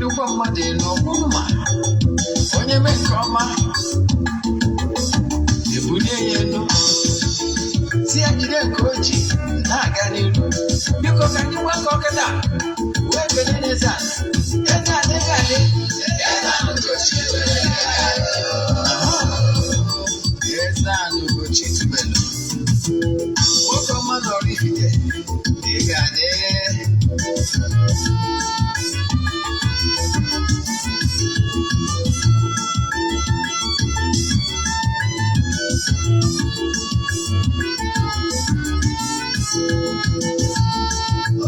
Na-ebulukwa mmadụ elu ọkwụrụ ma onye mee nke ọma, ebulie ya elu, si ya jide nke o ji na-aga n'iru. Biko, ka anyị nwekọ kịta wee kelee n'eze ala, eze ala, eze ala, eze ala Ugochi. Eze ala Ugochi tubelu, nwoke ọma na Oraifite, ị ga-adị.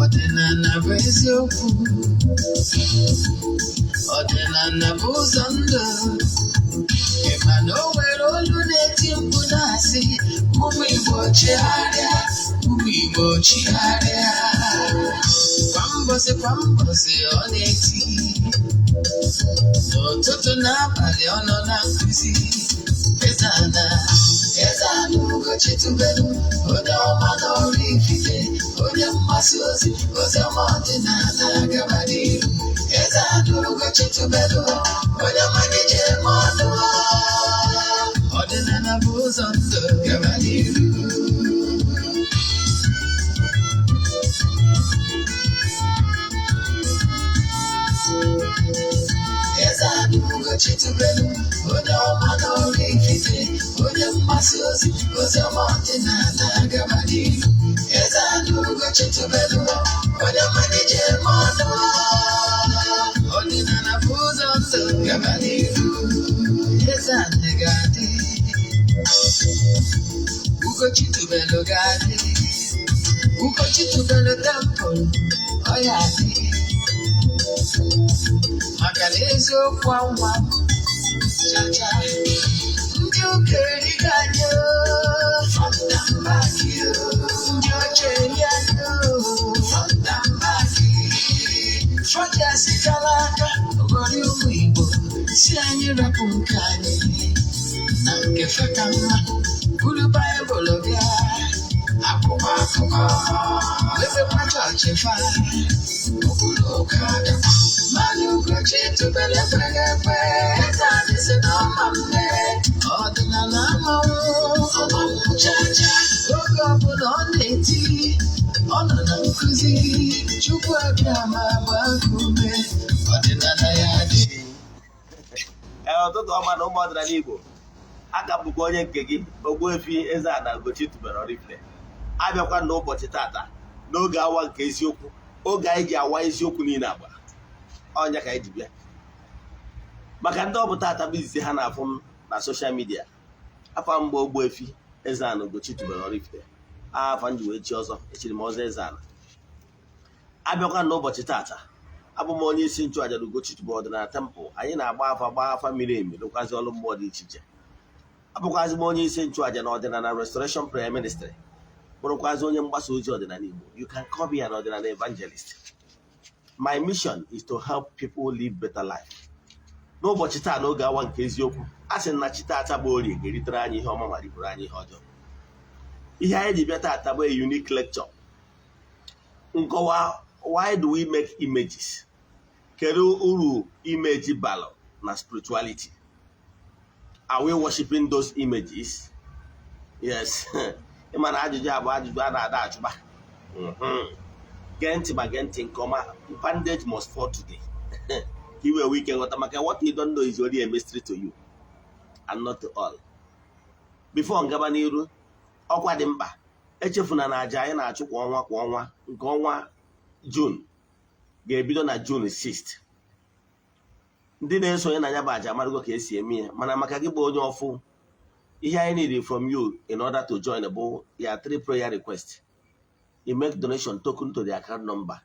Ọdịnala bụ eziokwu, ọdịnala bụ ụzọ ndụ. Ị ma na o nwere olu na-eti mkpu na-asị, "Ụmụ Igbo, chigharịa, ụmụ Igbo, chigharịa." Kwa mbọsị kwa mbọsị ọ na-eti, n'ụtụtụ n'abalị ọ nọ na nkụzi. Eze ana, eze ana Ugochi tubelu, onye ọma na Oraifite, onye mgbasa ozi ozi ọma ọdịnala, gaba n'iru. Eze ana Ugochi tubelu, onye ọma na-eje eme ọnụ. Ọdịnala bụ ụzọ ndụ, gaba n'iru. Eze ana Ugochi tubelu, onye ọma na Oraifite, onye mgbasa ozi ozi ọma ọdịnala, gaba n'iru. Eze ana Ugochi tubelu, onye ọma na-eje eme ọnụ. Ọdịnala bụ ụzọ ndụ, gaba n'iru. Eze ana ga-adị, Ugochi tubelu ga-adị, Ugochi tubelu temple ọ ya adị, maka na eziokwu anwa chacha. Ndị ụka erigo anyị oo, front and back oo. Ndị ọcha eri anyị oo, front and back. Fọjas kara aka ghọrọ ụmụ Igbo, si anyị rapụ nke anyị na nke fe ka mma, buru Baịbụl bịa, akwụkwọ akụkọ, mepekwa chọọchị fa okpuru ụka dịkwa. Mana Ugochi tubelu ekweghị ekwe. Eze anyị si na ọma mme, ọdịnala amanwụ ọmanwụ chacha. Oge ọbụla ọ na-eti, ọ nọ na nkụzi. Chukwu abịa ma gbaa ume, ọdịnala ya dị. Ee, ụtụtụ ọma na ụmụ ọdịnala Igbo. Aka m bụkwa onye nke gị, Ogbuefi Eze-Ana Ugochi tubelu Oraifite. Abịakwa n'ụbọchị tata n'oge awa nke eziokwu, oge anyị ji awa eziokwu niile agba ọnya ka anyị ji bịa. Maka ndị ọ bụ tata bụ izizi ha na-afụ m na social media, afa mgbe Ogbuefi Eze-Ana Ugochi tubelu Oraifite, afa m ji wee chi ọzọ, echiri m ọzọ Eze-Ana. Abịakwa n'ụbọchị tata, abụ m onye isi nchụaja na Ugochi tubelu ọdịnala temple. Anyị na-agba afa, gbaa afa miri emi, rụkwazi ọrụ mmụọ dị iche iche. Abụkwazi m onye isi nchụaja na ọdịnala Restoration Prayer Ministry, bụrụkwazi onye mgbasa ozi ọdịnala Igbo. You can call me an ọdịnala evangelist. My mission is to help people live better life. N'ụbọchị taa, n'oge awa nke eziokwu, a sị na chi taata bụ Orie ga-eritere anyị ihe ọma ma ripụrụ anyị ihe ọjọọ. Ihe anyị ji bịa taata bụ a unique lecture, nkọwa: why do we make images? Kedu uru image balụ na spirituality? Are we worshiping those images? Yes, ịma na ajụjụ a bụ ajụjụ a na-ada achụba. Gee ntị, ma gee ntị nke ọma. Bandage must fall today ka i wee nwee ike nghọta, maka what you don't know is only a mystery to you and not to all. Before ngaba n'iru, ọkwa dị mkpa: echefuna na aja anyị na-achụ kwa ọnwa kwa ọnwa, nke ọnwa June ga-ebido na June 6. Ndị na-esonye na ya bụ aja amarụgo ka esi eme ya, mana maka gị bụ onye ọfụ, ihe anyị need from you in order to join bụ ya three prayer request. You make donation token to the account number,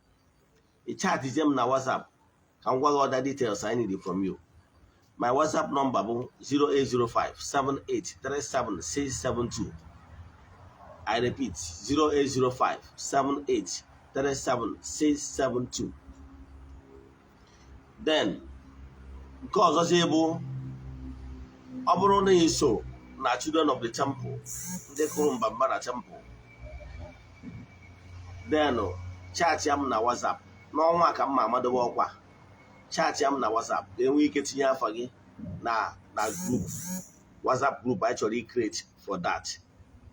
ị chatizie m na WhatsApp ka m gwa gị other details I need from you. My WhatsApp number bụ 0805 7837672. I repeat, 0805 7837672. Then nke ọzọzi bụ, ọ bụrụ na ị so na Children of the Temple, ndị kụrụ mbamba na temple, then chat ya m na WhatsApp. N'ọnwa ka m ma amadobe ọkwa. Chat ya m na WhatsApp ka enwee ike tinye afa gị na group, WhatsApp group anyị chọrọ create for that,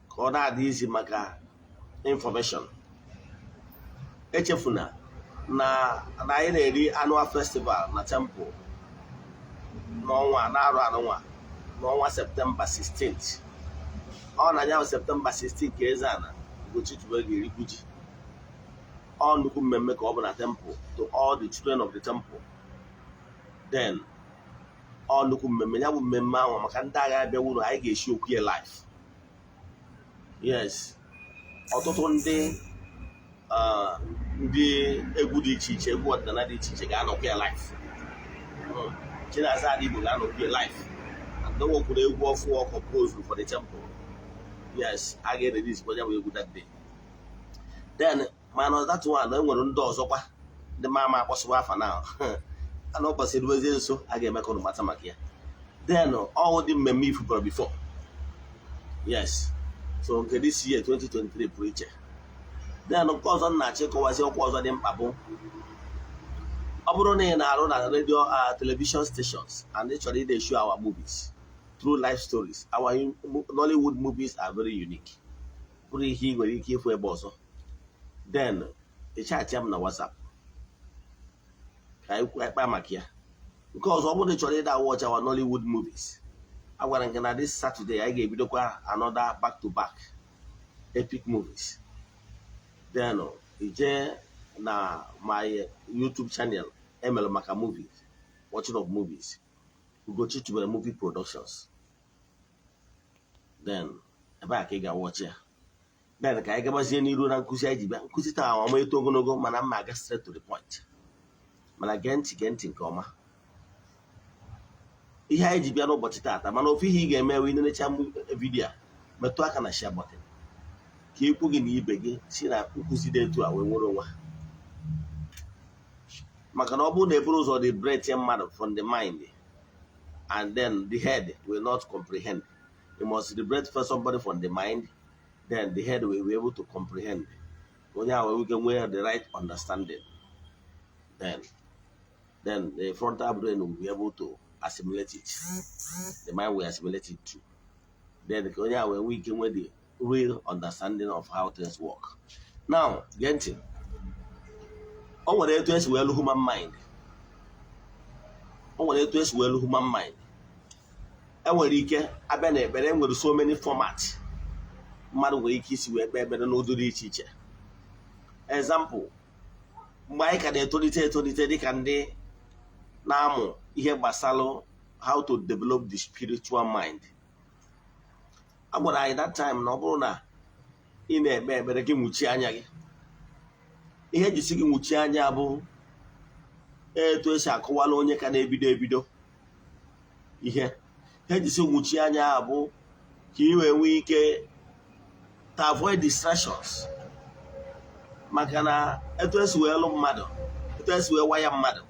ka ọ na-adị izi maka information. Echefuna na anyị na-eri annual festival na temple n'ọnwa na-arụ anụnwa, n'ọnwa September 16th. Ọ na ya September 16 ka Eze-Ana Ugochi tubelu ga-erikwu ji. Ọ nnukwu mmemme ka ọ bụ na temple to all the children of the temple. Then ọ nnukwu mmemme ya bụ mmemme ahụ maka ndị agha abịa wuru anyị ga-esi okwu ya live. Yes, ọtụtụ ndị egwu dị iche iche, egwu ọdịnala dị iche iche ga-anọkwa ya live. Chinaza Igbo ga-anọkwa ya live and o nwekwuru egwu ọfụ ọ compose for the temple. Yes, a ga-erelease kwa ya bụ egwu that day. Then mana that one, e nwere ndị ọzọkwa ndị ma ama akpọsịwa afa na ana ụbọchị erubezie nso, a ga-eme ka unu mata maka ya. Then ọnwụ dị mmemme ifubara before. Yes, so nke this year 2023 pụrụ iche. Then nke ọzọ m na-achọ ịkọwazi, ọkwa ọzọ dị mkpa bụ, ọ bụrụ na ị na-arụ na radio, television stations and ị chọrọ ide show our movies through life stories, our Nollywood movies are very unique, bụrụ ihe ị nwere ike ịfụ ebe ọzọ, then ị chat m na WhatsApp ka anyị kpaa maka ya. Nke ọzọ, ọ bụrụ na ị chọrọ ịda watch our Nollywood movies, a gwara nke na this Saturday anyị ga-ebidokwa another back to back epic movies. Then ije na my YouTube channel emere maka movies, watching of movies, Ugochi Tubelu Movie Productions. Then ebe a ka ị ga-watch ya. Then ka anyị gabazie n'iru na nkụzi anyị ji bịa. Nkụzi taa ọma eto ogologo, mana mma aga straight to the point. Mana gee ntị, gee ntị nke ọma ihe anyị ji bịa n'ụbọchị taata. Mana ofu ihe ị ga-eme wee nenecha video a, metụ aka na share button ka ikwu gị na ibe gị si na nkụzi dị etu a wee nwere onwe ha, maka na ọ bụrụ na eburu ụzọ dị break mmadụ from the mind and then the head will not comprehend. You must liberate first somebody from the mind, then the head will be able to comprehend. Onye ahụ nwee ike nwee the right understanding, then the frontal brain will be able to assimilate it, the mind will assimilate it too. Then ka onye ahụ nwee ike nwee the real understanding of how things work. Now gee ntị, o nwere etu esi wee lụ human mind, o nwere etu esi wee lụ human mind. Enwere ike abịa na ekpere, enwere so many format mmadụ nwere ike isi wee kpee ekpere n'ụdị dị iche iche. Example, mgbe anyị ka na-etolite etolite dịka ndị na-amụ ihe gbasara how to develop the spiritual mind, a gwara anyị that time na ọ bụrụ na ị na-ekpe ekpere, gị nwuchie anya gị. Ihe ejisi gị nwuchie anya bụ etu esi akọwala onye ka na-ebido ebido ihe. Ihe ejisi nwuchie anya bụ ka ị wee nwee ike to avoid distractions, maka na etu esi wee lụ mmadụ, etu esi wee waya mmadụ,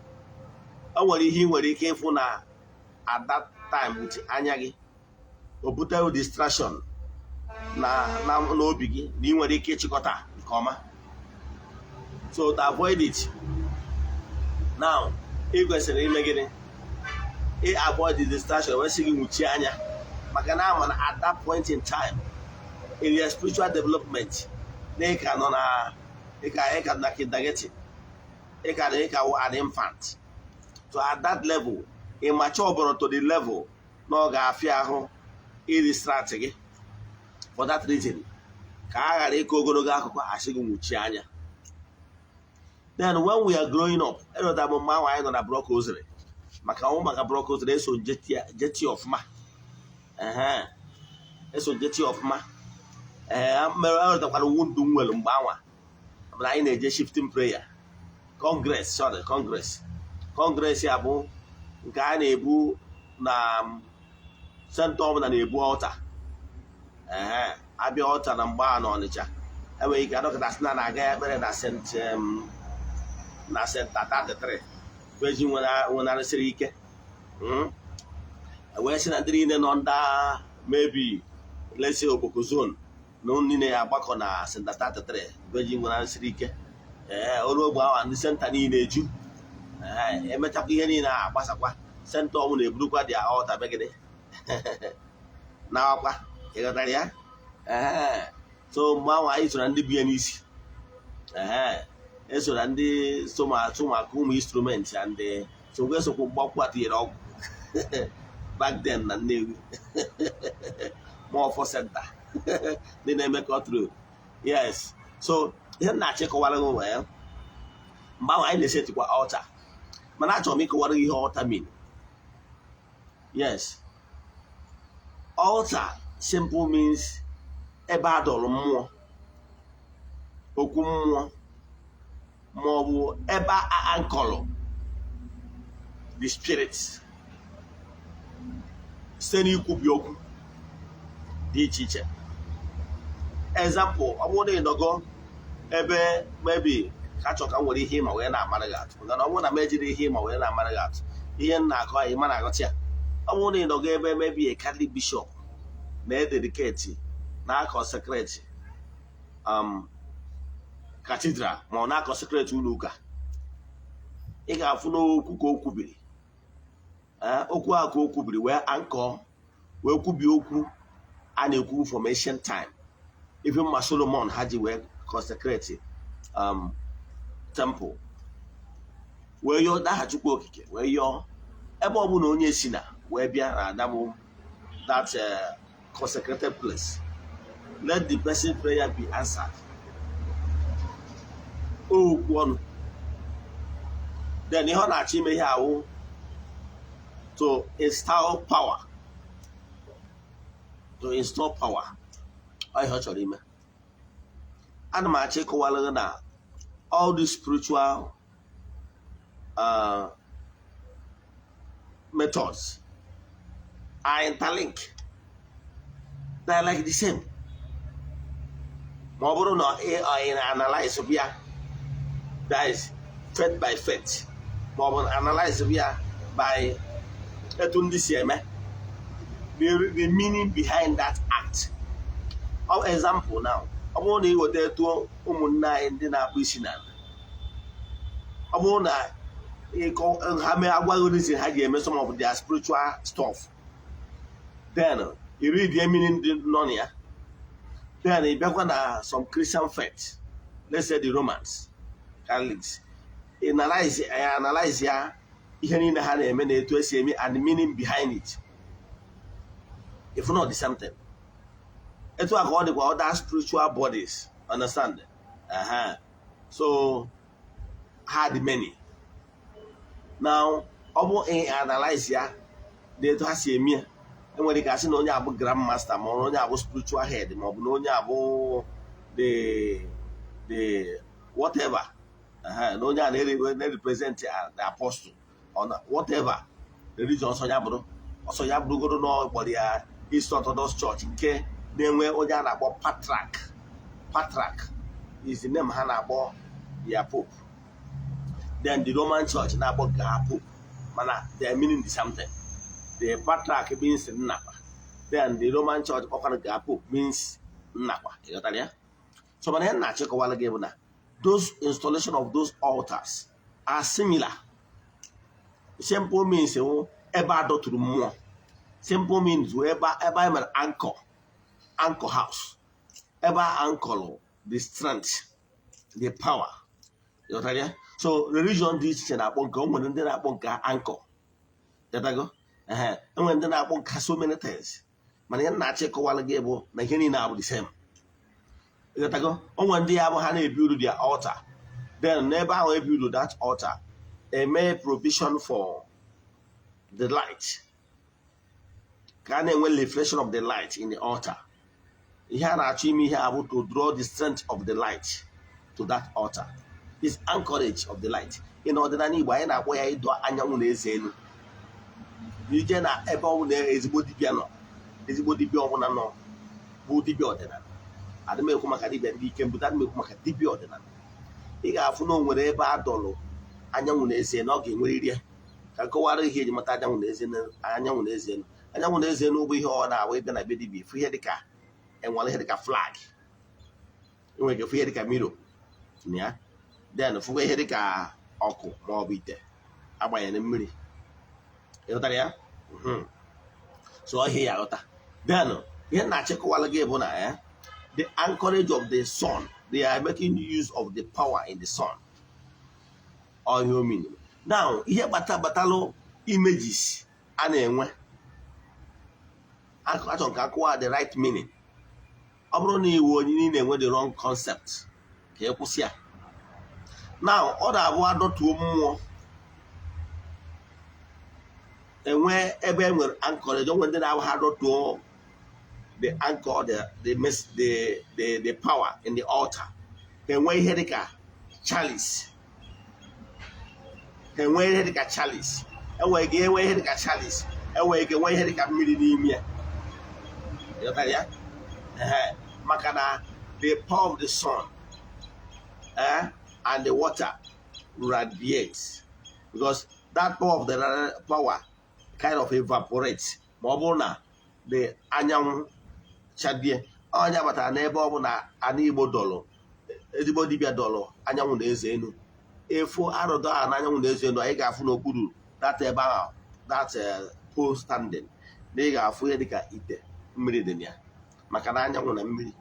o nwere ihe ị nwere ike ịfụ na at that time with anya gị, o butere distraction na n'obi gị na ị nwere ike ịchịkọta nke ọma. So to avoid it now, ị kwesịrị ime gịnị? Ị avoid the distraction wee sị gị nwuchie anya, maka na ama na at that point in time in your spiritual development na ị ka nọ na ị ka na kindergarten, ị ka wụ an infant. So at that level, ị mature bụrụ to the level na ọ ga-afịa ahụ i-distract gị. For that reason, ka a ghara ịkọ ogologo akụkọ, asị gị nwuchie anya. Then when we are growing up, erota m mgbe ahụ anyị nọ na block rosary, maka ọnwụ maka block rosary, eso jeti ọfụma, ehe, eso jeti ọfụma. Ee, mere erotakwara wundu m nwere mgbe anwa mana anyị na-eje shifting prayer congress, sorry, congress. Congress ya bụ nke a na-ebu na center ọbụla na-ebu altar. Ehe, abịa altar na mgbe a na Ọnịcha, enwere ike adọkọta sị na na-aga ya ekpere na St na Center 33 Virgin nwenarịsịrị ike. Wee sị na ndị niile nọ nda, maybe let's say Okpoko zone, na ụnụ niile ya agbakọ na Center 33 Virgin nwenarịsịrị ike. Ee, ọrụ ogbe ahụ ndị center niile eju. Ee, emechakwa ihe niile a agbasakwa, center ọbụla eburukwa dị altar megide na-akwa. Ịghọtara ya? Ee. So mgbe ahụ anyị so na ndị bi ya n'isi. Ee, eso na ndị so ma so maka ụmụ instrument and so gwe sokwa mgbakwu tinyere ọgwụ back then na Nnewi Mọfọ center ndị na-eme control. Yes, so ihe m na-achọ ịkọwara gị wee, mgbe ahụ anyị na-esetikwa altar, mana achọrọ m ịkọwara gị ihe altar mean. Yes, altar simple means ebe a dọrọ mmụọ, okwu mmụọ, ma ọ bụ ebe a ankọrọ the spirit site n'ikwubi okwu dị iche iche. Example, ọ bụrụ na ị nọgo ebe maybe ka chọ ka m nwere ihe ịma wee na-amara gị atụ, mana ọ bụrụ na m ejiri ihe ịma wee na-amara gị atụ, ihe m na-akọ anyị ma na-aghọta ya. Ọ bụrụ na ị nọgo ebe maybe a Catholic bishop na-ededicate, na-aconsecrate cathedral, ma ọ na-aconsecrate ụlọ ụka, ị ga-afụ n'okwu ka o kwubiri. Ee, okwu a ka o kwubiri wee ankọ, wee kwubie okwu a na-ekwu from ancient time, even ma Solomon ha ji wee consecrate temple, wee yọọ n'aha Chukwu Okike, wee yọọ ebe ọ bụla onye si na wee bịa na adabụ that consecrated place, let the person prayer be answered. Okwu ọnụ. Then ihe ọ na-achọ ime ihe awụ to install power, to install power. Ọ ihe ọ chọrọ ime. Ana m achọ ịkọwara gị na all the spiritual methods are interlinked. They are like the same. Ma ọ bụrụ na ị na-analyze bịa, that is faith by faith, ma ọ bụ analyze bịa by etu ndị si eme, the meaning behind that act. Ọ example now, ọ bụrụ na ị weta etu ụmụnne anyị ndị na-akpụ isi n'ala, ọ bụrụ na ịkọ ha mee agwaghị reason ha ji eme some of their spiritual stuff, then you read the meaning dị nọ na ya. Then ị bịakwa na some Christian faith, let's say the Romans Catholics, analyze analyze ya, ihe niile ha na-eme na etu esi eme and the meaning behind it, if not the same thing. Etu a ka ọ dịkwa other spiritual bodies, understand? Uh-huh. So had many now, ọ bụ ị analyze ya na etu ha si eme ya, enwere ike asị na onye abụ grand master, ma ọ bụ onye abụ spiritual head, ma ọ bụ na onye abụ the whatever, na onye a na-represent the apostle or na whatever religion ọsọ ya bụrụ, ọsọ ya bụrụgoro na ọ kpọrọ ya East Orthodox Church, nke na-enwe onye a na-akpọ Patriarch. Patriarch is the name ha na-akpọ ya pope. Then the Roman Church na-akpọ nke ha pope, mana they are meaning the same thing. The Patriarch means nnakwa, then the Roman Church kpọkwara nke ha pope means nnakwa. Ịghọtara ya? So mana ihe m na-achịkọwara gị bụ na those installation of those altars are similar. Simple means wụ ebe a dọtụrụ mmụọ. Simple means wụ ebe anyị mere anchor, anchor house, ebe a anchor the strength, the power. Ịghọtara ya? So religion dị iche iche na-akpọ nke o nwere ndị na-akpọ nke anchor. Ịghọtago? Ehe, enwere ndị na-akpọ nke so many things, mana ihe m na-achọ ịkọwara gị bụ na ihe niile abụ the same. Ịghọtago? O nwere ndị ya bụ ha na-ebuild their altar, then n'ebe ahụ ebuild that altar, eme provision for the light, ka a na-enwe reflection of the light in the altar. Ihe a na-achọ ime ihe a bụ to draw the strength of the light to that altar, is anchorage of the light. In ọdịnala Igbo, anyị na-akpọ ya ịdọ anyanwụ na eze elu. Ije na ebe ọ bụla ezigbo dibịa nọ, ezigbo dibịa ọbụla nọ bụ dibịa ọdịnala, adị m ekwu maka dibịa ndị ike mbute, adị m ekwu maka dibịa ọdịnala, ị ga-afụ na o nwere ebe a dọlụ anyanwụ na eze, na ọ ga-enwerịrị ya. Ka nkọwara ihe eji mata anyanwụ na eze. Anyanwụ na eze elu, anyanwụ na eze elu bụ ihe ọ na-awụ ịbịa na be dibịa, ịfụ ihe dịka enwere ihe dịka flag, enwere ike fụ ihe dịka mirror na ya, then fụkwa ihe dịka ọkụ ma ọ bụ ite. Agbanyere mmiri, ịghọtara ya? So ihe ya aghọta. Then ihe na-achịkọwala gị bụ na ya the anchorage of the sun, they are making use of the power in the sun. Ọ ihe o mean. Now, ihe gbatalụ images a na-enwe, achọrọ ka akụwa the right meaning. Ọ bụrụ na iwu onye ị na-enwe the wrong concept, ka ị kwụsị ya. Now, ọ na-abụ adọtuo mmụọ, enwe ebe e nwere anchorage. Onwe ndị na-abụ ha dọtuo the anchor, the power in the altar, ha enwe ihe dịka chalice. Ha enwe ihe dịka chalice, enwere ike enwe ihe dịka chalice, enwere ike enwe ihe dịka mmiri n'ime ya. Ịghọtara ya? Ehe. Maka na the power of the sun and the water radiates, because that power of the power kind of evaporates ma ọ bụrụ na the anyanwụ chadie. Ọnya batara n'ebe ọ bụ na ana Igbo dọlụ ezigbo dibịa dọlụ anyanwụ na eze enu efu arụdọ a na anyanwụ na eze enu, anyị ga-afụ n'okpuru that ebe ahụ, that pole standing, na ị ga-afụ ihe dịka ite mmiri dị na ya, maka na anyanwụ na mmiri,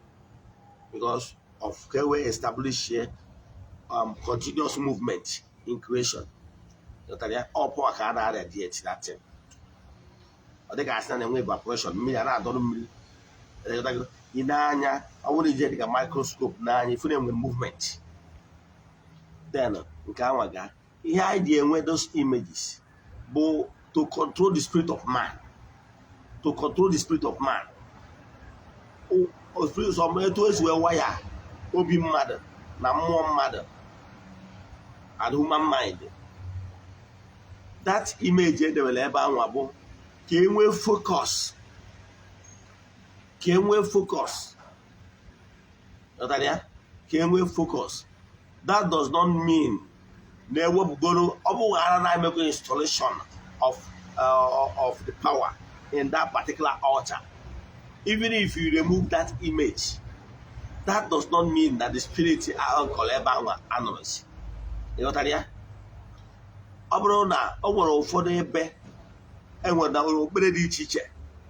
because of ka e wee establish continuous movement in creation. Ghọtara ya? Ọ power ka a na-radiate that thing. Ọ dịka asị na na-enwe evaporation, mmiri a na-adọrọ mmiri. Ghọtago? Ị na-anya, ọ bụrụ ije dịka microscope n'anya, ifu na-enwe movement. Then nke anwa ga ihe anyị ji enwe those images bụ to control the spirit of man, to control the spirit of man. O spirit some etu esi wee waya obi mmadụ na mmụọ mmadụ and human mind. That image edewere ebe anwa bụ ka e nwee focus, ka e nwee focus. Ghọtara ya? Ka e nwee focus. That does not mean na ewepụgoro ọ bụ ghara na-emego installation of the power in that particular altar. Even if you remove that image, that does not mean that the spirit ahụ nkọrọ ebe ahụ anọrọzi. Ịghọtara ya? Ọ bụrụ na o nwere ụfọdụ ebe enwere na okpukpere dị iche iche,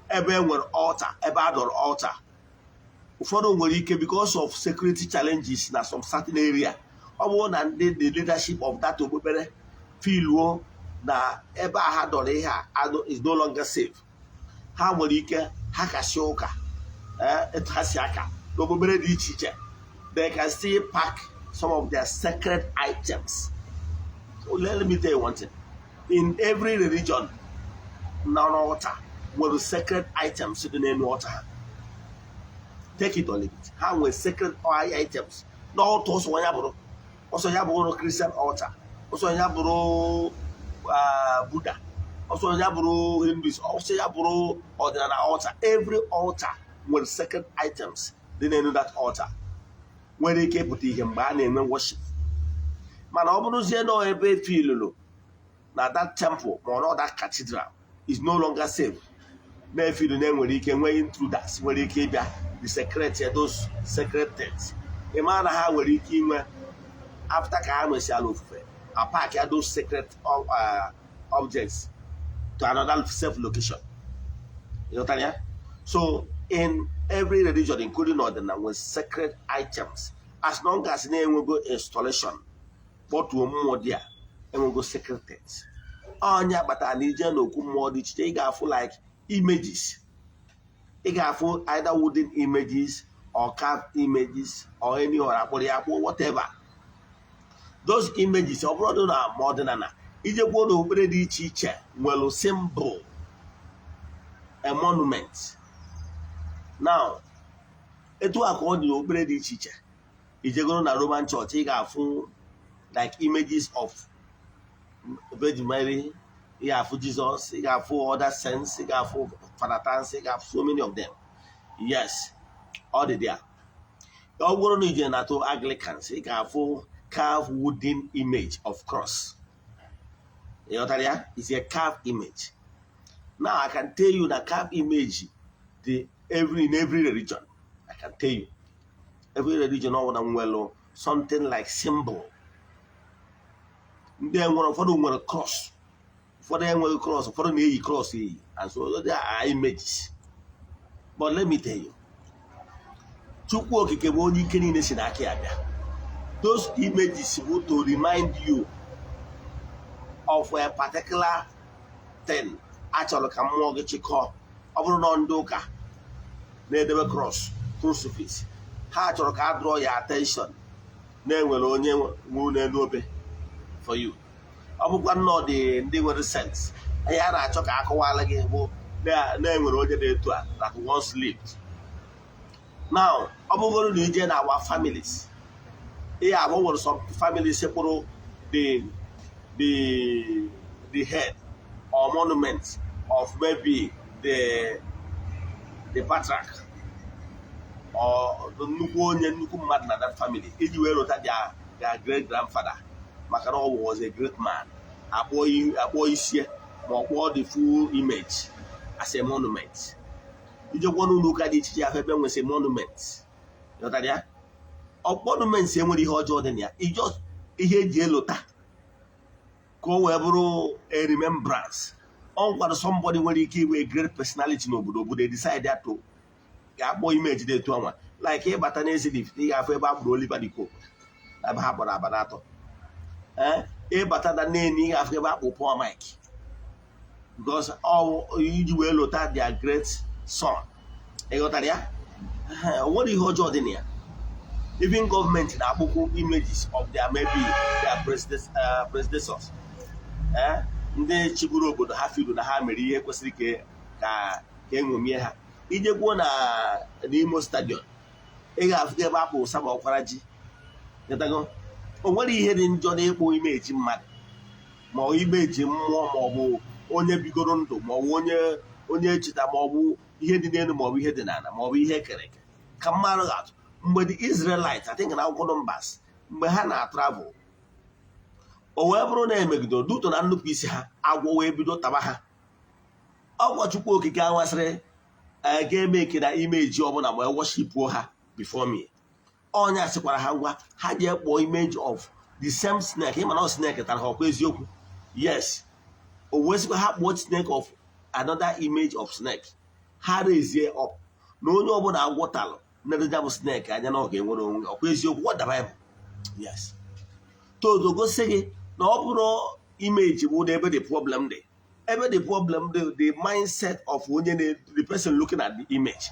ebe e nwere altar, ebe a dọrọ altar, ụfọdụ nwere ike, because of security challenges na some certain area, ọ bụrụ na ndị the leadership of that okpukpere feeluo na ebe a ha dọrọ ihe a is no longer safe, ha nwere ike ha kasị ụka etu ha si aka n'okpukpere dị iche iche, they can still pack some of their sacred items. So let me tell you one thing: in every religion na altar nwere sacred items dị n'elu altar ha. Take it or leave it, ha nwere sacred items n'altar. Ọsọ ya bụrụ, ọsọ ya bụrụ Christian altar, ọsọ ya bụrụ Buddha, ọsọ ya bụrụ Hindus, ọsọ ya bụrụ ọdịnala altar, every altar nwere sacred items dị n'elu that altar nwere ike ịpụta ihe mgbe a na-enwe worship. Mana ọ bụrụzie na ebe efilulu na that temple ma ọ na that cathedral is no longer safe, na-efilu na enwere ike nwee intruders nwere ike ịbịa desecrate those sacred things, ị maa na ha nwere ike inwe, after ka ha nwesịala ofufe, apack ya those sacred objects to another safe location. Ịghọtara ya? So in every religion, including ọdịnala, nwere sacred items. As long as na-enwego installation, kpọtuo mmụọ dị a, enwego sacred things. Onye kpatara na ije n'okwu mmụọ dị iche iche, ị ga-afụ like images, ị ga-afụ either wooden images or carved images or any other akpụrụ ya akpụ, whatever those images. Ọ bụrụ na ma ọdịnala, ijekwuo n'okpukpere dị iche iche nwere symbol, a monument. Now, etu a ka ọ dị n'okpukpere dị iche iche. Ijegoro na Roman Church, ị ga-afụ like images of Virgin Mary, ị ga-afụ Jesus, ị ga-afụ other saints, ị ga-afụ Father Tansi, ị ga-afụ so many of them. Yes, ọ dị there. Ọ bụrụ na ije na to Anglicans, ị ga-afụ carved wooden image of cross. Ịghọtara ya? It's a carved image. Now, I can tell you na carved image dị every in every religion. I can tell you, every religion ọ bụla nwere something like symbol. Ndị nwere, ụfọdụ nwere cross. Ụfọdụ enweghị cross, ụfọdụ na-eyi cross eyi, and so they are images. But let me tell you, Chukwu Okike bụ onye ike niile si n'aka ya bịa. Those images bụ to remind you of a particular thing a chọrọ ka mmụọ gị chịkọọ. Ọ bụrụ na ndị ụka na-edebe cross, crucifix, ha chọrọ ka a draw ya attention na-enwere onye nwụrụ n'elu obe for you. Ọ bụkwa nnọọ dị ndị nwere sense, ihe a na-achọ ka akọwala gị bụ na-enwere onye na-etu a that once lived. Now, ọ bụgoro na ije na our families, ihe abụ nwere some families kpụrụ the head or monument of maybe the patriarch or nnukwu onye, nnukwu mmadụ na that family, iji wee rota their great grandfather, maka na ọ was a great man. Akpọọ isie ma ọ kpọọ the full image as a monument. Ijekwa n'ụlọ ụka dị iche iche, ahụ ebe nwesị monument. Ghọtara ya? Ọ monument enwere ihe ọjọọ dị na ya. Just ihe eji elota ka o wee bụrụ a remembrance. Ọ nkwado somebody nwere ike inwe a great personality n'obodo, obodo decide ya to ga-akpọ image dị etu anwa. Like ịbata n'Ezinifite, ị ga-afụ ebe a kpụrụ Oliver De Coque, ebe ha kpọrọ aba n'atọ. Ee, ịbata na Neni, ị ga-afụ ebe a kpụ Paul Mike, because ọ iji wee lota their great son. Ị ghọtara ya? O nwere ihe ọjọọ dị na ya. Even gọọmenti na-akpụkwu images of their, maybe their predecessors, ndị chịburu obodo ha, firu na ha mere ihe kwesịrị ka eṅomie ha. Ijekwuo na n'Imo Stadium, ị ga-afụ ebe akpụ Sam Okwaraji. Ghọtago? O nwere ihe dị njọ n'ịkpụ image mmadụ, ma ọ image mmụọ, ma ọ bụ onye bigoro ndụ, ma ọ bụ onye echeta, ma ọ bụ ihe dị n'elu, ma ọ bụ ihe dị n'ala, ma ọ bụ ihe ekere eke. Ka mmadụ ga-atụ mgbe the Israelites, I think na akwụkwọ Numbers, mgbe ha na-travel, o wee bụrụ na emegidoro duto na nnupụ isi ha, agwọ wee bido taba ha. Ọgwọ Chukwu Okike anwasịrị ga-eme eke na image ọbụla ma worshipuo ha before me. Ọnya sịkwara ha ngwa, ha jee kpọọ image of the same snake. Ịma na snake tara ha, ọkwa eziokwu? Yes. O wee sịkwa ha kpọọ snake of another image of snake, ha rezie up na onye ọbụla agwọtalụ na bụ snake anya na ọ ga-enwere onwe. Ọkwa eziokwu? What the Bible? Yes. Todo gosi gị na ọ bụrụ image bụ na ebe the problem dị, ebe the problem dị, the mindset of onye na the person looking at the image.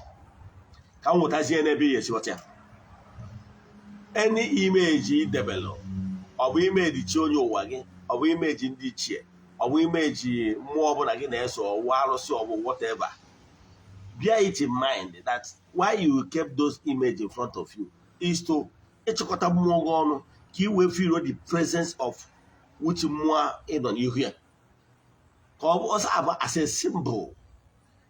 Ka m nwetazie n'ebe ihe esi ghọta ya. Any image ị debelụ, ọ bụ image chi onye ụwa gị, ọ bụ image ndị ichie, ọ bụ image mmụọ ọbụla gị na-eso, ọwụ arụsị, ọ bụ whatever, bear it in mind that why you kept those image in front of you is to ịchịkọta mmụọ gị ọnụ, ka ị wee feel the presence of which mmụọ ịnọ n'ihu ya, ka ọ bụ ọsọ abụ as a symbol,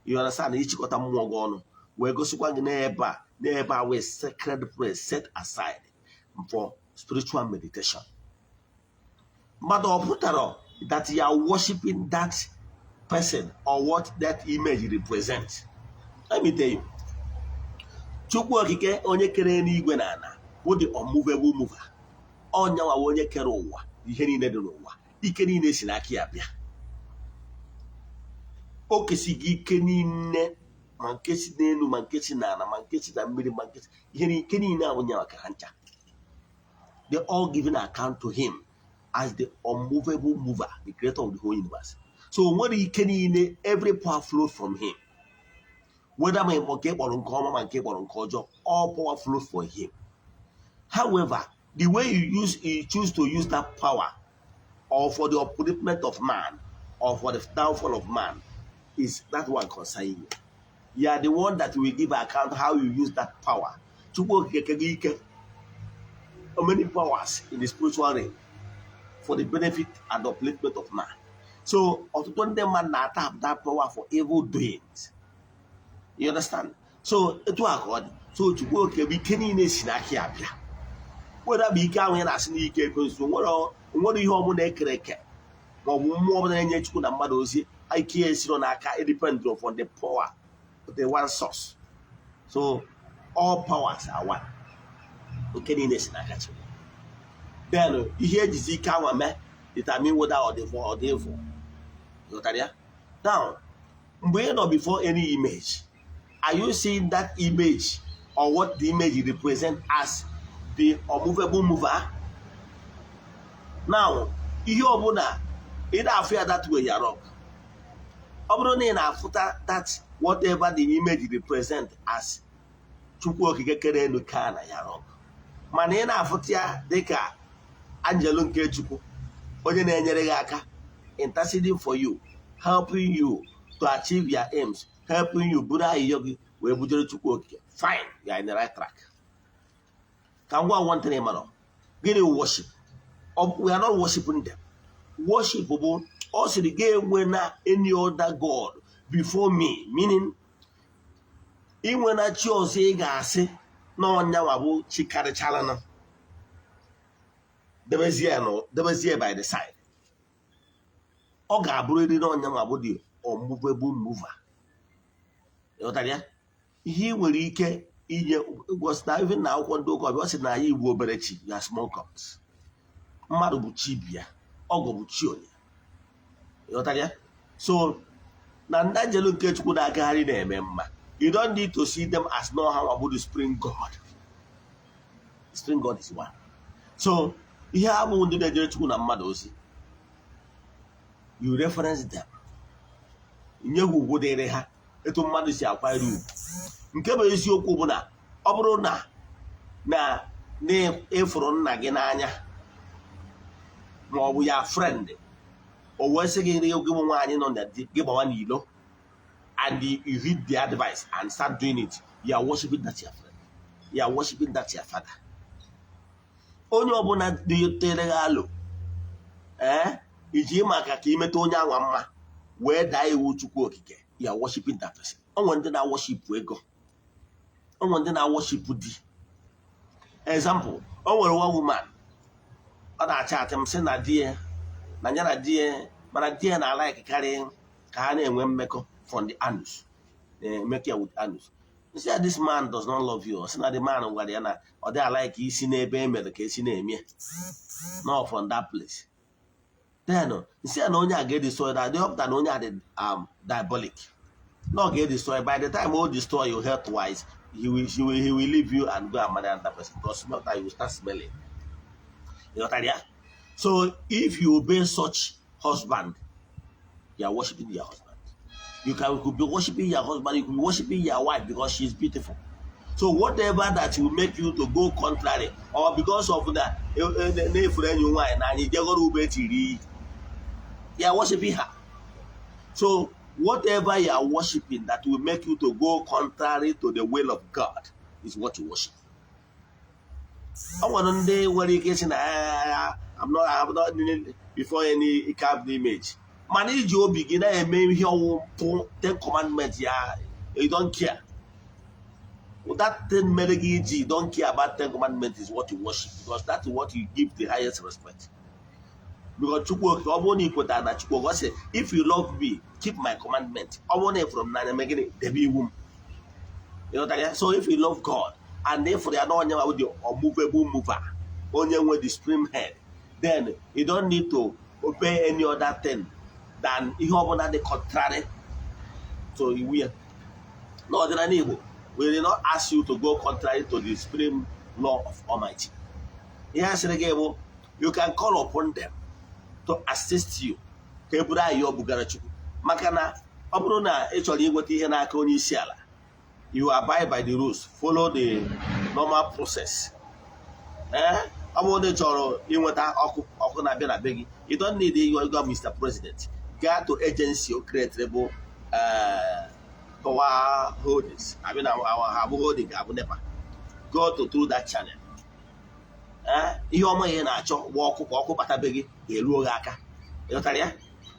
you understand? Ịchịkọta mmụọ gị ọnụ wee gosikwa gị n'ebe a wee sacred place set aside for spiritual meditation. Mmadụ ọ pụtara that you are worshiping that person or what that image represents. Let me tell you, Chukwu Okike, onye kere eluigwe na ala, bụ the unmovable mover. Ọnyanwa onye kere ụwa, ihe niile dị n'ụwa, ike niile si n'aka ya bịa. O kesighị ike niile, ma nke si n'elu, ma nke si n'ala, ma nke si na mmiri, ma nke si ihe ike niile ahụ nyawa ka ha ncha. They all given account to him as the unmovable mover, the creator of the whole universe. So o nwere ike niile. Every power flows from him, whether ma nke kpọrọ nke ọma ma nke kpọrọ nke ọjọọ, all power flows from him. However, the way you choose to use that power, or for the upliftment of man or for the downfall of man, is that one concern you. You are the one that will give account how you use that power. Chukwu Okike kege ike, so many powers in the spiritual realm for the benefit and upliftment of man. So ọtụtụ ndị mmadụ na-atap that power for evil doings, you understand? So etu a ka ọ dị. So Chukwu Okike bụ ike niile si n'aka ya bịa, were bụ ike ahụ ya na-asị n'ike ekwensu. Nwere ihe ọbụla ekere eke ma ọ bụ mmụọ ọbụla na-enye Chukwu na mmadụ ozi, ike ya esiro n'aka. It depends on the power, the one source. So all powers are one. Nke niile si n'aka Chukwu. Then ihe ejizi ike anwa mee determine whether ọ dị for ọ dị evil. Ghọtara ya? Now, mgbe ị nọ before any image, are you seeing that image or what the image represent as the unmovable mover? Now, ihe ọbụla ị na-afụ ya that way, ya wrong. Ọ bụrụ na ị na-afụta that whatever the image represent as Chukwu Okike kere elu ka na ya, wrong. Mana ị na-afụta ya dịka anjelu nke Chukwu, onye na-enyere gị aka, interceding for you, helping you to achieve your aims, helping you buru ahịhịa gị wee bujere Chukwu Okike, fine, you are in the right track. Ka m gwa one thing, mara gịnị worship? We are not worshiping them. Worship bụ, ọ sịrị gị enwe na any other god before me, meaning inwe na chi ọzọ ị ga-asị na ọnyanwa bụ chi karịchara na debezie by the side. Ọ ga-abụrịrị na ọnyanwa bụ the unmovable mover. Ịghọtara ya? Ihe ị nwere ike inye gosi na even na akwụkwọ ndị ụka ọbịa, ọ sị na anyị igbu obere chi ya, small gods. Mmadụ bụ chi bịa, ọgọ bụ chi onye. Ịghọtara ya? So na ndị anjelu nke Chukwu na-agagharị na-eme mma, you don't need to see them as no ha bụ the supreme god. The supreme God is one. So ihe abụ ndị na-ejere Chukwu na mmadụ ozi, you reference them, nye ha ugwu dịrị ha, etu mmadụ si akwanyere ugwu. Nke bụ eziokwu bụ na ọ bụrụ na ịfụrụ nna gị n'anya ma ọ bụ ya friend, o wee sị gị gị bụ nwaanyị nọ na di gị gbawa n'ilo, and you heed the advice and start doing it, you are worshiping that your friend, you are worshiping that your father. Onye ọbụla tere gị alụ, ee, iji maka ka imeta onye anwa mma wee daa iwu Chukwu Okike, you are worshiping that person. O nwere ndị na-worship ego, o nwere ndị na-worship di. Example, o nwere one woman, ọ na-acha atị m, sị na di ya na ya na di ya, mana di ya na-alike karị ka ha na-enwe mmekọ from the anus, mmekọ ya with anus. Nsị ya, "This man does not love you." Ọ sị na the man gwara ya na ọ dị alike isi n'ebe e mere ka esi na-eme ya, no, from that place. Then nsị ya na onye a ga-edestroy that dị ọpụta, na onye a dị diabolic, na ọ ga-edestroy. By the time o destroy you health wise, he will leave you and go and marry another person, because smell that you will start smelling. You ghọtara ya? So if you obey such husband, you are worshiping your husband. You could be worshiping your husband, you could be worshiping your wife because she is beautiful. So whatever that will make you to go contrary, or because of the na-efuru enyi nwaanyị na anyị jegoro ube tiri iyi, you are worshiping her. So whatever you are worshiping that will make you to go contrary to the will of God is what you worship. Ọ nwere ndị nwere ike ịsị na I'm not kneeling before any carved image, mana iji obi gị na-eme ihe ọwụ mpụ, Ten Commandment ya, you don't care. That thing mere gị iji don't care about Ten Commandment is what you worship, because that is what you give the highest respect. Because Chukwu Okike, ọ bụrụ na ị kwetara na Chukwu Okike, ọ sị, "If you love me, keep my commandment." Ọ bụrụ na ị fụrụ m n'anya, mee gịnị? Debe iwu m. Ịghọtara ya? So if you love God and ịfụrụ ya na onye nwa the unmovable mover, onye nwe the supreme head, then you don't need to obey any other thing than ihe ọbụla dị contrary to iwu ya. N'ọdịnala Igbo, we did not ask you to go contrary to the supreme law of Almighty. Ihe a sịrị gị bụ you can call upon them to assist you ka e buru ayọ bugara Chukwu, maka na ọ bụrụ na ị chọrọ inweta ihe n'aka onye isi ala, you abide by the rules, follow the normal process. Ee, ọ bụrụ na ị chọrọ inweta ọkụ, ọkụ na-abịa na be gị, you don't need ịgwa Mr. President. Gaa to agency o create bụ Power Holdings, abi na ha bụ holding ga-abụ NEPA, go to through that channel. Ee, ihe ọma ihe na-achọ gba ọkụ ka ọkụ bata be gị ga-eruo gị aka. Ịghọtara ya?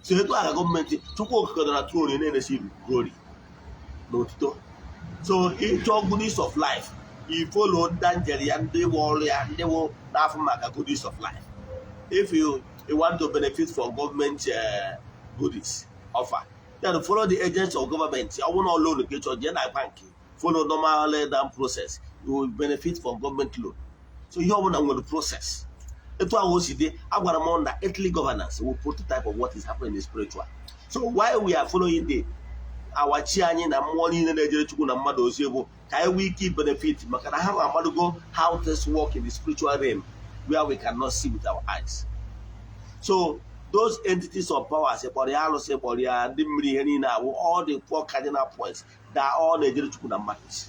So etu a ka gọọmenti, Chukwu Okike nọ na throne na-enesi glory na otuto. So ịchọ goodies of life, you follow ndị njeri ya, ndị nwe ọrụ ya, ndị wụ n'afọ maka goodies of life. If you want to benefit from government goodies offer, then follow the agents of government. Ọ bụrụ na loan ka ị chọrọ, jee na bank, follow normal down process, you will benefit from government loan. So ihe ọbụla nwere process. Etu ahụ o si dị, agwara m na earthly governance will prototype of what is happening in spiritual. So why we are following the our chi anyị na mmụọ niile na-ejere Chukwu na mmadụ ozi bụ ka anyị nwee ike benefit, maka na ha amadugo how things work in the spiritual realm where we cannot see with our eyes. So those entities of powers, kpọrọ ya arụsị, kpọrọ ya ndị mmiri, ihe niile awụ all the four cardinal points that all na-ejere Chukwu na mmadụ ozi.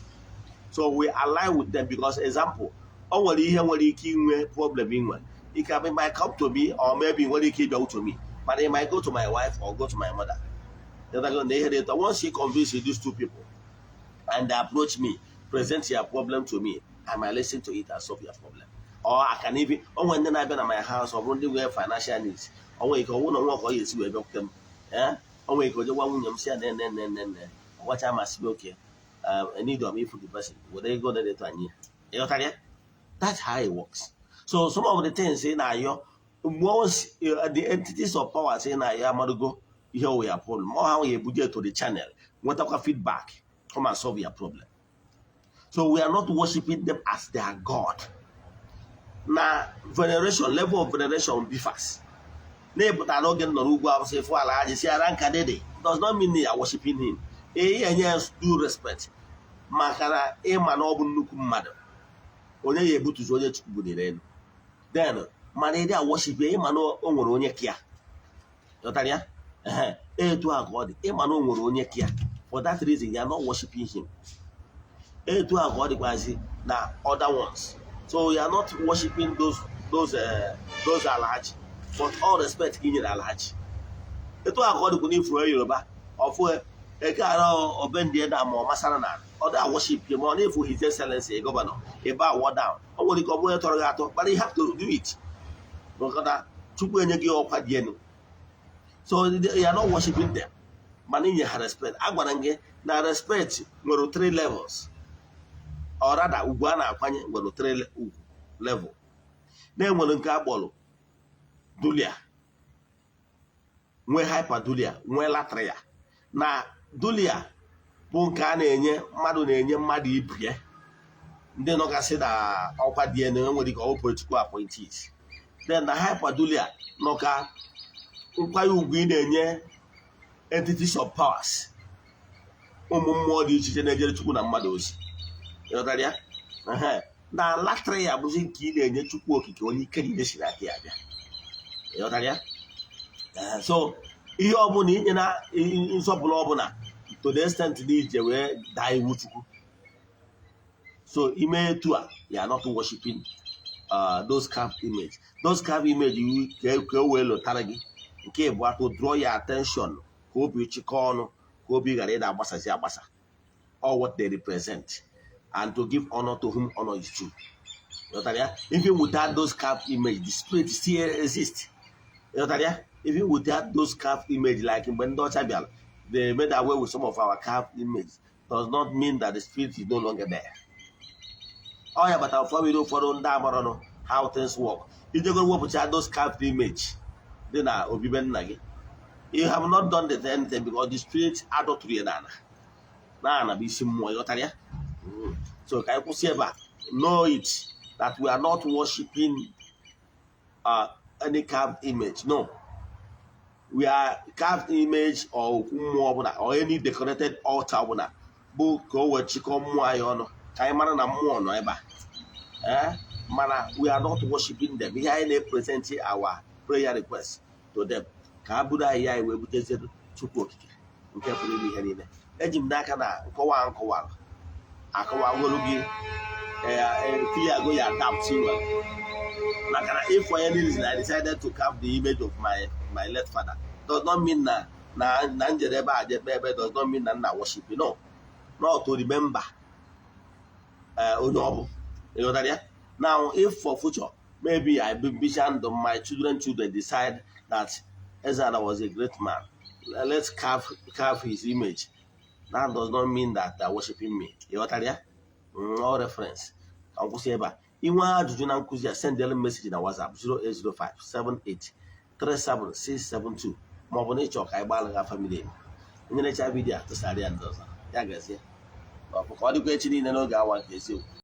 So we align with them because, example, o nwere ihe nwere ike inwe problem inwe, it can be might come to me or maybe nwere ike ịbịa to me, but it might go to my wife or go to my mother. Na ihe dị etu, once he convince these two people and they approach me, present your problem to me, I might listen to it and solve your problem. Or I can even, o nwere ndị na-abịa na my house, ọ bụrụ ndị nwere financial needs, o nwere ike ọ bụrụ na nwa ka ọ ga-esi wee bịakwute m, ee, o nwere ike o je gwa nwunye m si ya ne ne ne ne ne, ọ gwacha masị m, oke need of if the person were ego na etu anyị, ịghọtara ya? That's how it works. So some of the things ị na-ayọ, once the entities of powers ị na-ayọ amadugo ihe o ya problem, ọ ha ya ebuje to the channel, nwetakwa feedback, come and solve your problem. So we are not worshiping them as their god. Na veneration, level of veneration differs. Na-epụta n'oge m nọ n'ugwu awụsa, ịfụ ala aji si ara nka dede does not mean you are worshiping him. Ee, enye ya due respect, maka na ịma na ọ bụ nnukwu mmadụ, onye ya ebutuzi onye Chukwu buliri elu. Then mana ịdị a worship ya, ịma na o nwere onye kia, ghọtara ya? Ehe, etu a ka ọ dị. Ịma na o nwere onye kia, for that reason you are not worshiping him. Etu a ka ọ dịkwazi na other ones. So you are not worshiping those alhaji, but all respect ka i nyere alhaji. Etu a ka ọ dịkwa n'ifuru Yoruba ọfụ eke ara obendie na ma ọ masara na ọ da worship ma ọ na-efu His Excellency governor ebe awọ down. O nwere ike ọ bụrụ onye tọrọ gị atọ, but you have to do it maka na Chukwu enye gị ọkwa dị elu. So you are not worshiping them, mana inye ha respect. A gwara m gị na respect nwere three levels, or rather ugwu a na-akwanye nwere three ugwu level. Na-enwere nke akpọrọ dulia, nwee hyperdulia, nwee latria. Na dulia bụ nke a na-enye mmadụ, na-enye mmadụ ibie, ndị nọgasị na ọkwa dị elu, enwere ike ọ bụ political appointees. Then na hyperdulia nọ ka nkwanye ugwu ị na-enye entities of powers, ụmụ mmụọ dị iche iche na-ejere Chukwu na mmadụ ozi, ịghọtara ya? Ehe. Na latria bụzi nke ị na-enye Chukwu Okike, onye ike niile si n'aka ya bịa, ịghọtara ya? Ee, so ihe ọbụla inye na nsọpụrụ ọbụla, to the extent na ije wee daa iwu Chukwu, so ime etu a, you are not worshiping those carved image. Those carved image iwu ka o wee lụtara gị nke bụ to draw your attention, ka obi chịkọọ ọnụ, ka obi ghara ịda agbasazi agbasa, all what they represent, and to give honor to whom honor is due. Ịghọtara ya? Even without those carved image, the spirit still exist. Ịghọtara ya? Even without those carved image, like mgbe ndị ọcha bịara, they made away with some of our carved image, does not mean that the spirit is no longer there. Ọ ya batara ụfọdụ ụfọdụ ndị amaranụ how things work. Ijego wepụcha those carved image dị na obibe nna gị, you have not done the anything, because the spirit adọtụrụ ya n'ala na ana bụ isi mmụọ. Ịghọtara ya? So ka anyị kwụsị ebe a. Know it that we are not worshiping any carved image. No, we are carved image or okwu mmụọ ọbụla or any decorated altar ọbụla bụ ka o wee chịkọọ mmụọ anyị ọnụ, ka anyị mara na mmụọ nọ ebe a. Eh? Mana we are not worshiping them. Ihe anyị na-epresent our prayer request to them, ka ha buru anyị anyị wee butezie Chukwu Okike nke pụrụ ime ihe niile. Eji m n'aka na nkọwa a nkọwara akọwagoro gị, clear go ya doubt nwere, maka na if for any reason I decided to carve the image of my late father, does not mean na njere ebe a jekpe ebe, does not mean na nna worship. No, not to remember onye ọ bụ, ịghọtara ya? Now, if for future, maybe I bicha ndụ, my children decide that Ezana was a great man, let's carve his image, that does not mean that they're worshiping me. Ịghọtara ya? All reference. Ka m kwụsị ebe a. Inwe ajụjụ na nkụzi a, sendela m message na WhatsApp 0805 78 37672, maọbụ na ịchọ ka anyị gbaa gha family. Onye na-echa video a, tụsara ya ndị ọzọ. Ya gazie. Ọ bụ ka ọ dịkwa echi niile n'oge awa nke eziokwu.